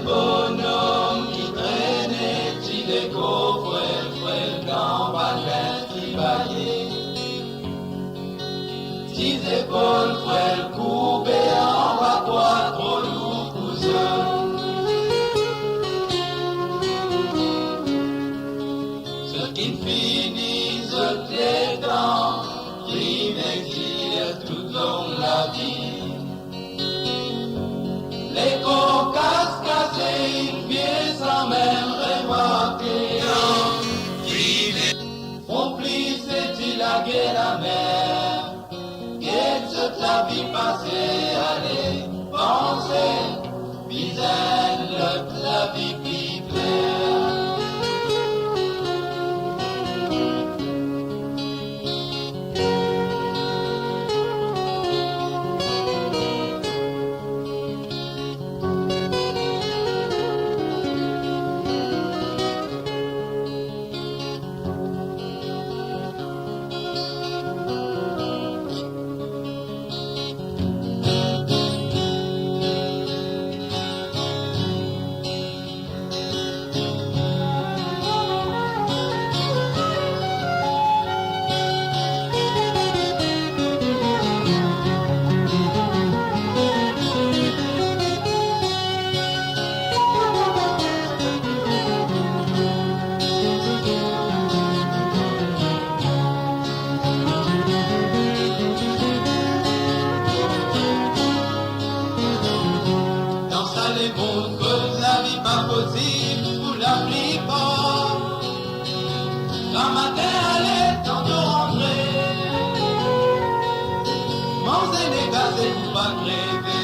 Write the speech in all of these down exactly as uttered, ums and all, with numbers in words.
Bonom ki trene ti lekor frel, frel dan bann lins ki baye. Ti zepol frel kourbe anba pwa tro lour pou zot. Zot ki fini zot letan, krim ek zile toutlong lavi. Lekor kas kase inn vie san mem remarke. Konplis e ti lager lamer. Get zot lavi pase ale, panse bizin lot lavi pli kler. Dan sa lemond kot lavi pa posib pou laplipar, gramatin ale, tanto rantre, manze negaze pou pa kreve.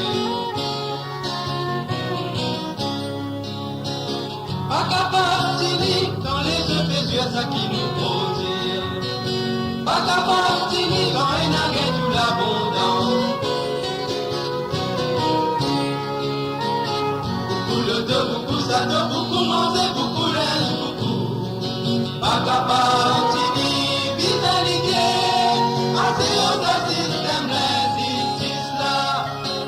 Pa kapav tini kan lezot pe zwir seki nou proze. Pa kapav tini kan ena tou labondans. Boukou loto, boukou sato, boukou manze, boukou linz, boukou. Pa kapav tini bizin lite, ase lor sa sistem linzistis la.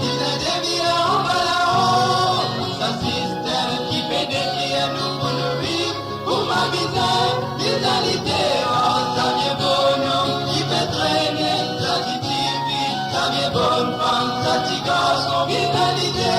Bizin devir anba lao, sa sistem ki pe detrir nou pou nou viv. Kouma bizin, bizin lite, ar sa vie bonom ki pe trene, sa ti tifi, sa vie bonn fam, sa ti garson, bizin lite.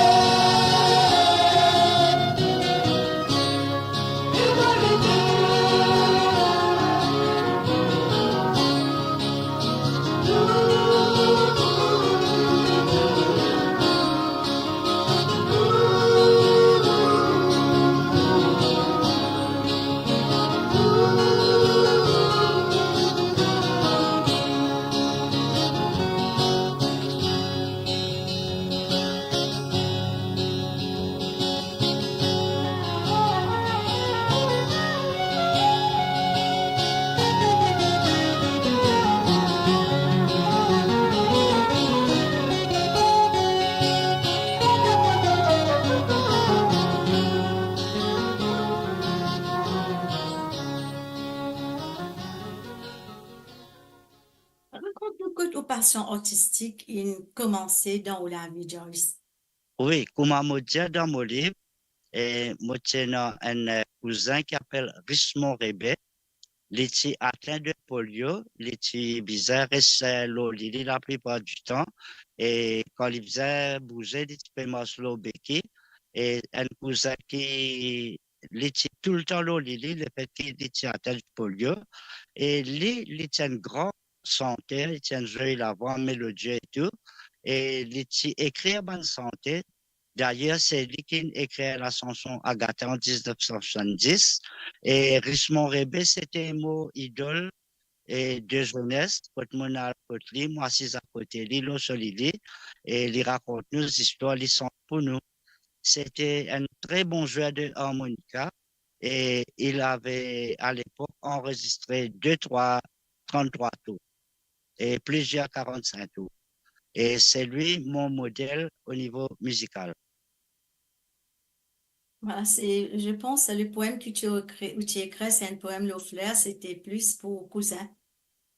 Rakont nou kot ou pasion artistik inn koumanse dan ou lavi, Joyce? Wi, kouma mo dir dan mo liv, e, mo ti ena enn, e, kouzin ki apel Richemond Rebe. Li ti atin de polio, li ti bizin res, e, lor lili laplipar ditan, e kan li bizin bouze, li ti pe mars lor beki, e enn kouzin ki li ti touletan lor lili, lefet ki li ti atin de polio, e li, li ti enn gran santer, li ti enn zoli lavwa, melodie e tou, e li ti ekrir bann sante. Dayer, se li ki'nn ekrir lasanson Agatha an diznef san swasanndis, e Richemond Rebe, sete mo idol, e de zenes, kot mo'nn al kot li, mo asiz akote li, lor so lili, e li rakont nou zistwar, li sant pou nou. Sete enn tre bon zwer de armonika, e il ave, a lepok, anrezistre de, trwa, tranntrwa tour e plizier karannsenk tour. E se li mo model o nivo mizikal. Voilà, c'est, je pense, le poème que tu as écrit, ou tu as écrit, c'est un poème lor fler, c'était plus pour cousin.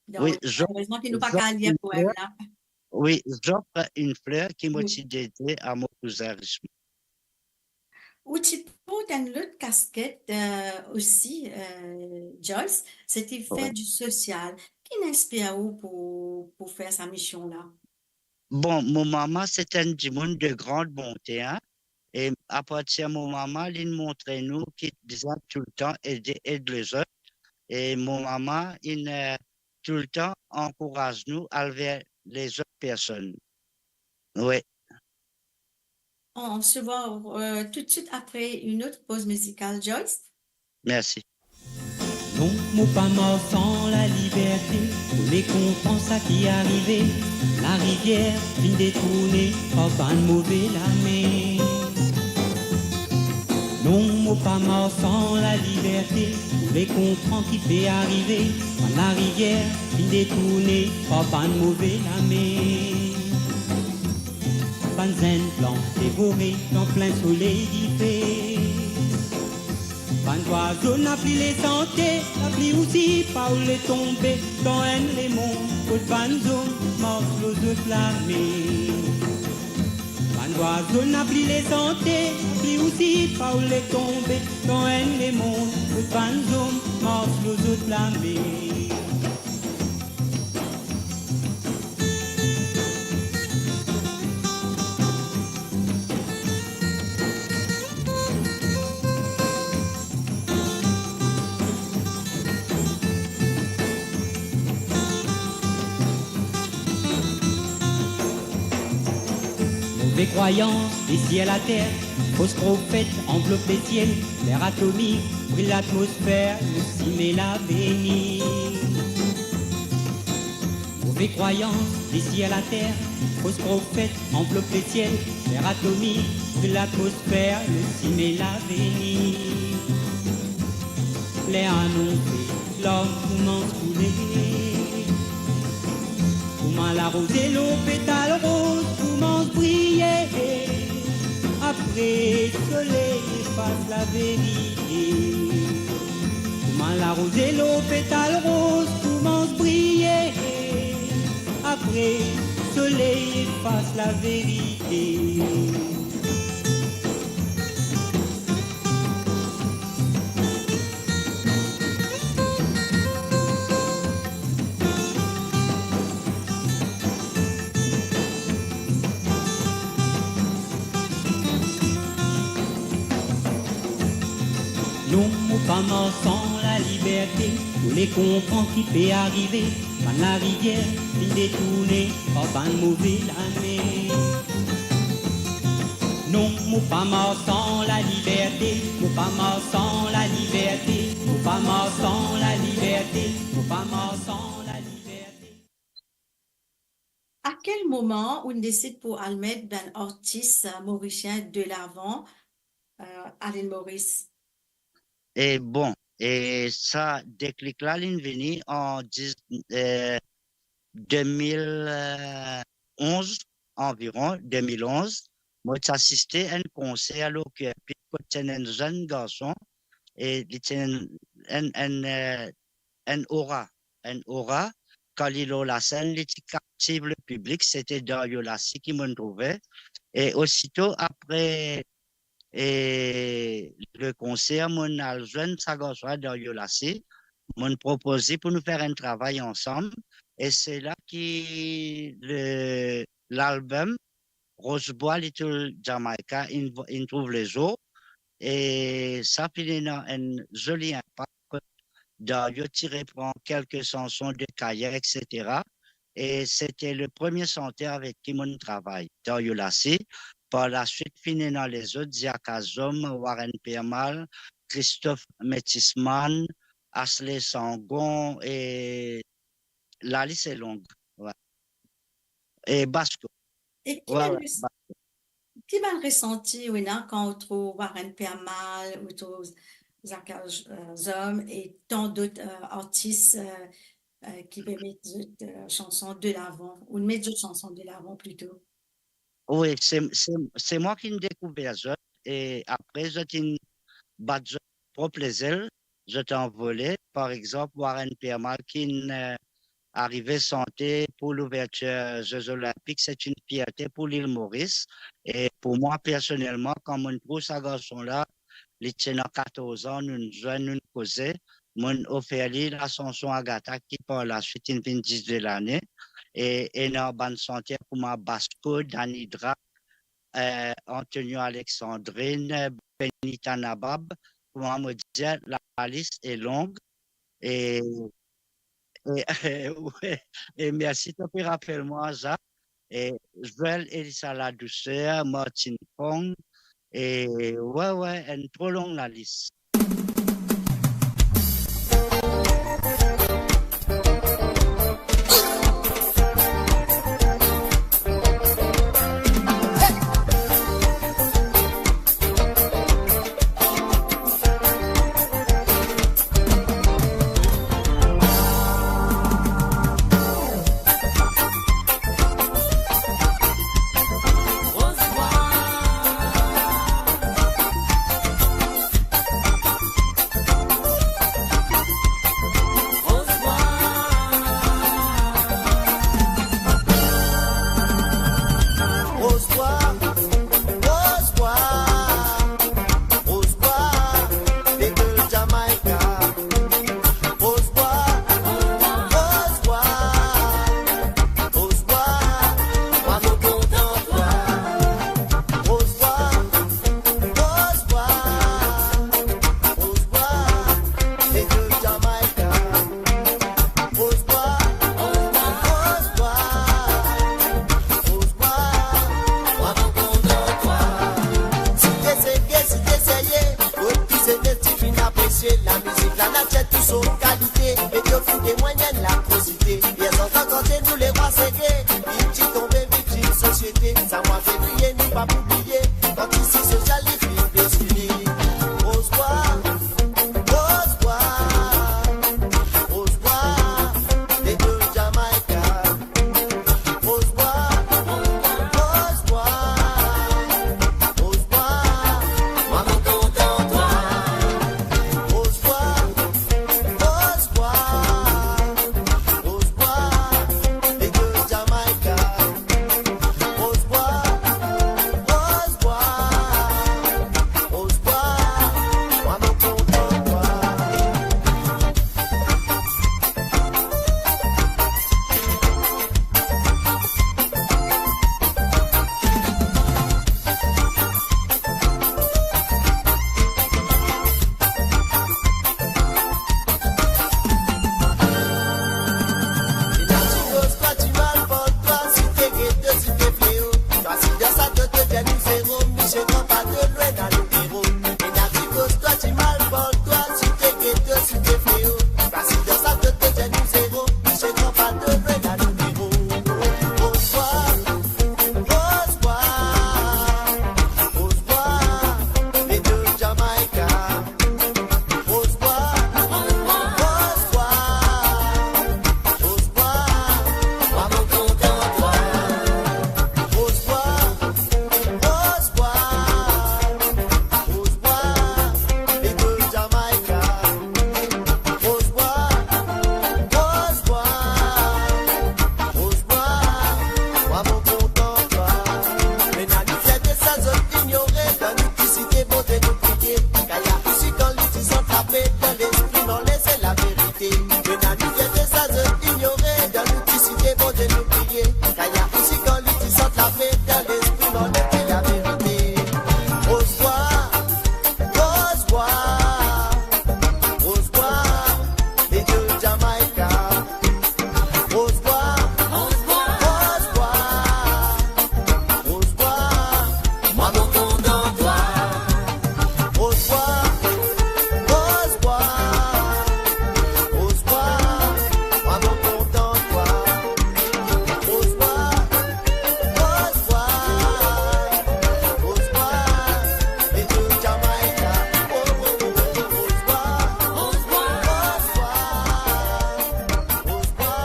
Donc, Wi, J'offre, malerezman ki nou pa kapav lir poem la. Wi, J'offre une fleur ki mo ti dedie a mo kouzin Richemond. Ou ti port enn lot kasket, eh, osi, eh, Joyce, se ti fer di sosial. Ki inn inspir ou pou, pou fer sa mision la? Bon, mo mama se enn dimoun de gran bonte, hein. E apartir mo mama, li montre nou ki bizin toultan ede, ed lezot. E mo mama inn, eh, toultan ankouraz nou al ver lezot personn. Wi. On se voit, euh, tout de suite après une autre pause musicale, Joyce. Mersi. Non, mo pa mars san laliberte, mo le konpran sa ki arive. Larivier finn detourne par bann move lame. Non, mo pa mars san laliberte, mo le konpran ki pe arive. Bann larivier finn detourne par bann move lame. Bann zenn plan devore dan plin soley dife. Bann zwazo napa le sante, lapli osi pa oule tonbe dan enn lemond kot bann zom mars lor zot lame. Bann zwazo napa le sante, lapli osi pa oule tonbe dan enn lemond kot bann zom mars lor zot lame. Move krwayans desir later, fos profet anvlop lesiel, ler atomik bril latmosfer, nou sime lavenir. Move krwayans desir later, fos profet anvlop lesiel, ler atomik bril latmosfer, nou sime lavenir. Ler anonse larm koumans koule, kouma laroze lor petal roz koumans briye, apre soley efas laverite. Kouma laroze lor petal roz koumans briye, apre soley efas laverite. Non, mo pa mars san laliberte, mo le konpran ki pe arive. Bann larivier finn detourne par bann move lame. Non, mo pa mars san laliberte, mo pa mars san laliberte, mo pa mars san laliberte, mo pa mars san laliberte. À quel moment ou décide pou al met bann artis, euh, morisien de l'avant, euh, à l'île Maurice? E bon, e sa deklik la, linn vini an diz, eh, de mil onz, anviron de mil onz. Mo ti asiste enn konser lor Kirpik kot ti ena enn zenn garson, e li ti ena enn, enn, enn, eh, enn aura, enn aura. Kan li lor lasenn, li ti kaptiv lepiblik, se ti Dario Lassi ki mo'nn trouve. E osito apre, e le konser, mo'nn al zwenn sa garson la, Dario Lassi, mo'nn propoz li pou nou fer enn travay ansam, e se la ki le, lalbom Rose Bois Little Jamaica inn, inn trouv lezour, e sa finn ena enn zoli inpak. Dario ti repran kelke sanson de Kaye, et cetera. E se ti le premie santer avek ki mo'nn travay, Dario Lassi. Par laswit, finn ena lezot, Ziak Azom, Warren Permal, Christophe Metisman, Asle Sangon, e lalis e long. Wi. E Basko. E ki bann res-, ki bann resanti ou ena kan ou trouv Warren Permal, ou trouv Ziak Azom e tan dot, euh, artis, euh, euh, ki pe met zot, euh, sanson de lavan, ou met zot sanson de lavan plito? Wi, se, se, se mwa ki'nn dekouver zot, e apre zot inn bat zot prop lezel, zot anvole. Par exanp, Warren Permal ki'nn, eh, arive sante pou louvertir Ze Zolinpik, se ti enn fierte pou Lil Moris. E pou mwa personelman, kan mo'nn trouv sa garson la, li ti ena katorz an, nou'nn zwenn, nou'nn koze, mo'nn ofer li lasanson Agatha ki par laswit inn vinn Dizwe Lane, e ena bann santer kouma Basco, Danny Dra, eh, Antonio Alexandrine, Benita Nabab, kouma mo dir, lalis e long. E, e, we, e mersi to pe rapel mwa, Zak. E Joel Elisa Ladouceur, Martine Pong, e, we, we, enn tro long lalis. Roz bwa, roz bwa, roz bwa, Little Jamaica. Roz bwa, roz bwa, roz bwa, mwa mo kontan twa. Roz bwa, roz bwa, roz bwa, Little Jamaica. Roz bwa, roz bwa, roz bwa, mwa mo kontan twa. Si te serye, si te serye, kot ki se te ti finn apresie lamizik lanatir tou so kalite, e to finn temwagn latrosite. Yer zot ankor kante nou lerwa sere, vinn ti tonbe, viktim sosiete. Sa mwa fevriye nou pa pou bliye, kan ti si sosial li finn desini. Roz bwa, roz bwa, roz bwa, Little Jamaica. Roz bwa, roz bwa, roz bwa, mwa mo kontan twa. Roz bwa, roz bwa, roz bwa, Little Jamaica. Roz bwa, roz bwa, roz bwa, mwa mo kontan twa. Ena ti koz twa, ti mal par twa, si te gete, si te fleo. Twa si dan sa to, to dir nou zero, misie gran pa to lwin, ale biro. Ena ti koz twa, ti mal par twa, si te gete, si te fleo. Twa si dan sa to, to dir nou zero, misie gran pa to lwin, ale biro. Roz bwa, roz bwa, roz bwa, Little Jamaica. Roz bwa, roz bwa, roz bwa, mwa mo kontan twa. Roz bwa, roz bwa, roz bwa, Little Jamaica. Roz bwa, roz bwa, roz bwa, mwa mo kontan twa. Ena nou fierte sa zot inyore, dan nou ti site Bondie nou priye. Kaya osi kan li ti sant lape, dan lespri nou lese laverite. Ena nou fierte sa zot inyore, dan nou ti site Bondie nou priye. Kaya osi kan li ti sant lape, dan lespri nou lese laverite. Roz bwa, roz bwa, roz bwa, Little Jamaica. Roz bwa, roz bwa, roz bwa, mwa mo kontan twa. Roz bwa, roz bwa, roz bwa, mwa mo kontan twa. Roz bwa, roz bwa, roz bwa, Little Jamaica. Oh, oh, oh, oh, roz bwa, roz bwa, roz bwa.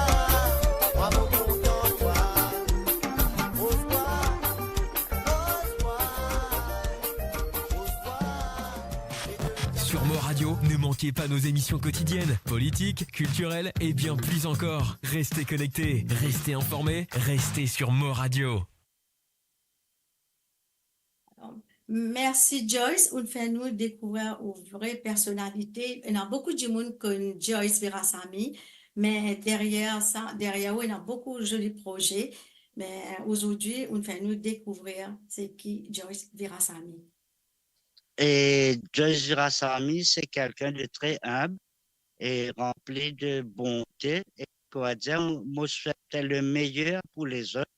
Sur Mo Radio, ne manquez pas nos émissions quotidiennes, politiques, culturelles et bien plus encore. Restez connectés, restez informés, restez sur Mo Radio. Mersi Joyce, ou'nn fer nou dekouvrir ou vre personalite. Ena boukou dimoun konn Joyce Virasamy, me deryer sa, deryer ou ena boukou zoli proze. Me azordi ou'nn fer nou dekouvrir seki Joyce Virasamy. Et Joyce Virasamy, c'est quelqu'un de très humble et rempli de bonté. Et pour dire, mo, mo swete le meyer pou lezot.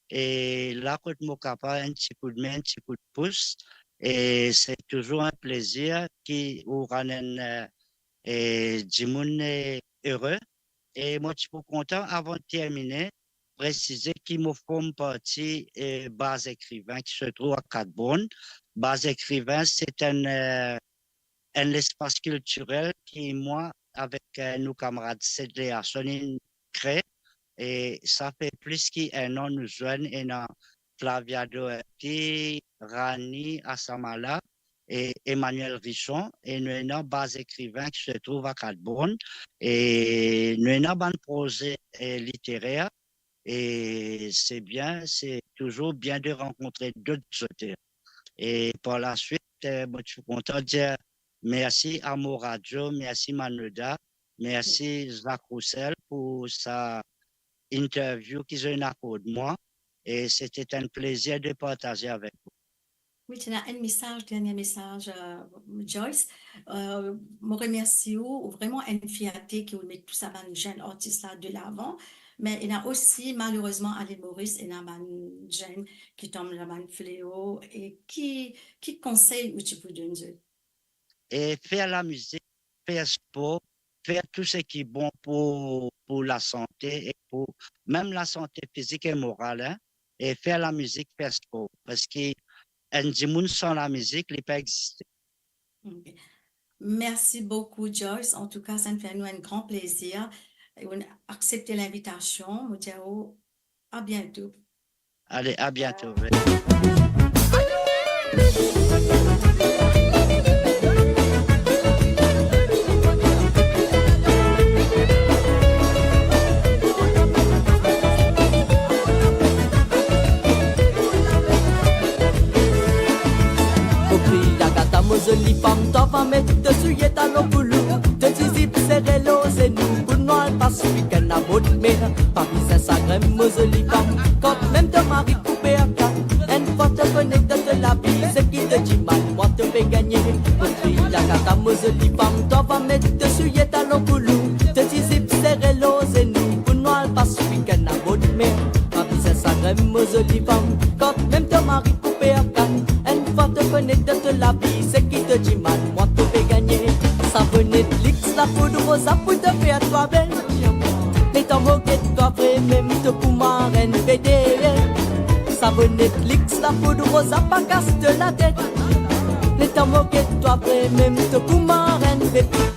E la, kot mo kapav enn ti koudme, enn ti koudpous, e se touzour enn plezir ki ou rann enn, eh, eh, dimoun, eh, ere. E mo ti pou kontan, avan de termine, presize ki mo form parti, eh, Baz Ekriven ki se trouv a Katborn. Baz Ekriven, se enn, eh, enn lespas kiltirel ki mwa avek, eh, nou kamarad Sedley Arson inn kre, e sa fer plis ki enn an nou zwenn ena Flavia Doherty, Rani Assamala e Emmanuel Richon, e nou ena Baz Ekriven ki se trouv a Katborn, e nou ena bann proze, eh, literer, e se bien, se touzour bien de rankontre dot zoter. E par laswit, eh, mo ti kontan dir mersi a Mo Radio, mersi Manoda, mersi Zak Roussel pou sa interview ki zot inn akord mwa, e se ti enn plezir de partaze avek ou. Wi, ti ena enn mesaz, dernie mesaz, eh, Joyce. Eh, mo remersi ou, ou vreman enn fierte ki ou met tou sa bann zenn artis la de lavan. Me ena osi, malerezman, a Lil Moris, ena bann zenn ki tonm dan bann fleo. E ki, ki konsey ou ti pou donn zot? E fer lamizik, fer spor, fer tou seki bon pou, pou lasante e pou mem lasante fizik e moral, hein, e fer lamizik, fer spor, parski enn dimoun san lamizik, li pa existe. Ok. Mersi boukou, Joyce. Antouka, sa inn fer nou enn gran plezir. Ou'nn aksepte linvitasion. Mo dir ou, a biento. Ale, a biento. Mo kriy Agata, mo zoli fam, twa va met to soulie talon koulou, to ti zip sere lor zenou, pou nou al pas wikenn a bord mer. Pa bizin sagrin, mo zoli fam, kanmem to mari koupe a kat. Enn fwa to kone dan to lavi seki to dimann, mwa to pe gagne. Mo kriy Agata, mo zoli fam, twa va met to soulie talon koulou, to ti zip sere lor zenou, pou nou al pas wikenn a bord mer. Pa bizin sagrin, mo zoli fam, kanmem to mari koupe a kat. Enn fwa to kone dan to lavi seki to dimann, mwa to pe gagne. Sav Netflix, lapoud roza pou to fer twa bel. Letan mo get twa vremem, to kouma enn vedel. Sav Netflix, lapoud roza, pa kas to latet. Letan mo get twa vremem, to kouma enn vedel.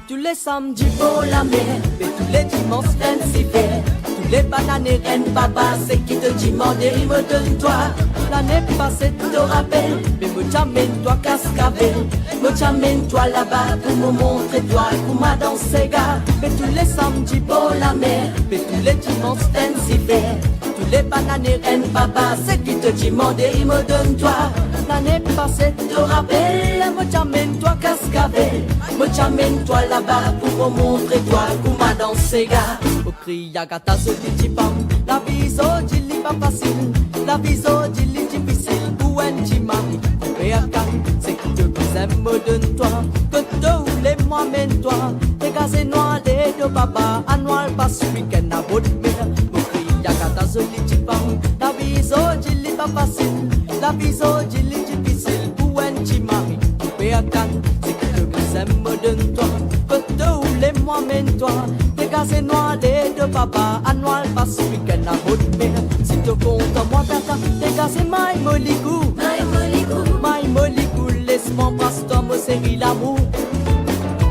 Tou le samdi bor lamer, e tou le dimans enn sifer. Tou le banane, enn baba, seki to dimande, mo donn twa. Lane pase, to rapel, me mo ti amenn twa kaskavel. Mo ti amenn twa laba pou mo montre twa kouma dans sega. Me tou le samdi bor lamer, me tou le dimans enn sifer. Tou le banane, enn baba, seki to dimande, mo donn twa. Lane pase, to rapel, mo ti amenn twa kaskavel. Mo ti amenn twa laba pou mo montre twa kouma dans sega. Mo kriy Agata, zoli ti fam, lavi zordi li pa fasil. Lavi zordi li difisil pou enn ti mari koupe a kat. Seki to bizin, mo donn twa, kot to oule, mo amenn twa. Degaze nou ale do baba, anou al pas wikenn a bord mer. Mo kriy Agata, zoli ti fam, lavi zordi li pa fasil. Lavi zordi li difisil pou enn ti mari koupe a kat. Seki to bizin, mo donn twa, kot to oule, mo amenn twa. Degaze nou ale do baba, anou al pas wikenn a bord mer. Si to kontan mo Agata, degaze may mo likou. May mo likou. May mo likou, les mo anbras twa, mo seri lamour.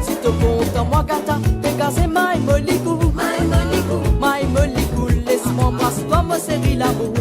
Si to kontan mo Agata, degaze may mo likou. May mo likou. May mo likou, les mo anbras twa, mo seri lamour.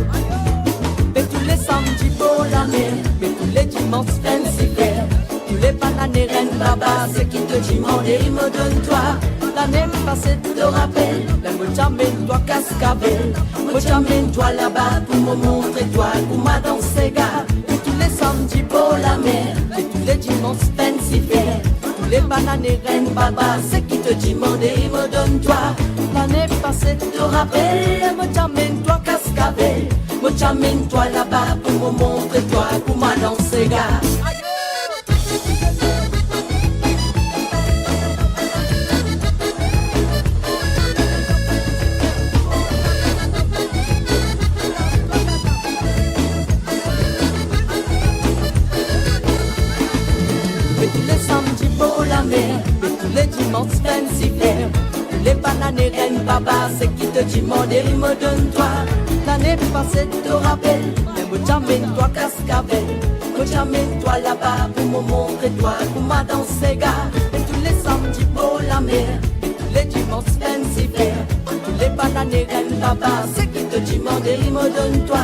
Me tou le samdi bor lamer, me tou le dimans enn sifer. Tou le banane, enn baba, seki to dimande, mo donn twa. Lane pase, to rapel, ler mo ti amenn twa kaskavel. Mo ti amenn twa laba pou mo montre twa kouma dans sega. Me tou Samdi bor lamer, e tou le dimans finn sifer. Tou le banane reine baba, seki to dimande, mo donn twa. Lane pase, to rapel, mo ti amenn twa kaskavel. Mo ti amenn twa laba pou mo montre twa kouma dans sega. E tou le samdi bor lamer, e tou le dimans finn sifer. Tou le banane reine baba, seki to dimande, mo donn twa. Lane pase, to rapel, me mo ti amenn twa kaskavel. Mo ti amenn twa laba pou mo montre twa kouma dans sega. E tou le samdi bor lamer, e tou le dimans finn sifer. Tou le banane reine baba, seki to dimande, mo donn twa.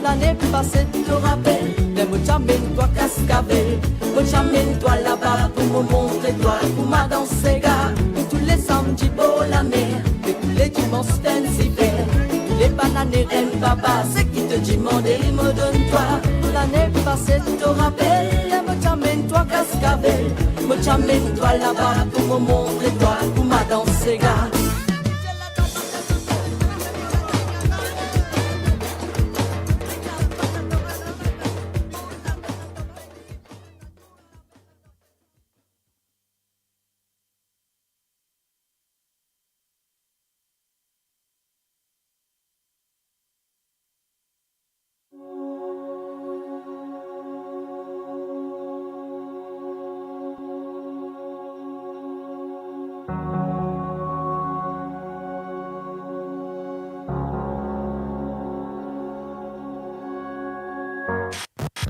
Lane pase, to rapel, me mo ti amenn twa kaskavel. Mo ti amenn twa laba pou mo montre twa kouma dans sega. E tou le samdi bor lamer, e tou le dimans finn sifer. Tou le banane reine baba, seki to dimande, mo donn twa. Lane pase, to rapel, mo ti amenn twa kaskavel. Mo ti amenn twa laba pou mo montre twa kouma dans sega.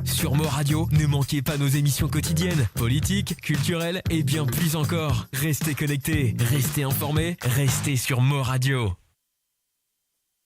Sur Mo Radio, ne manquez pas nos émissions quotidiennes, politiques, culturelles et bien plus encore. Restez connectés, restez informés, restez sur Mo Radio.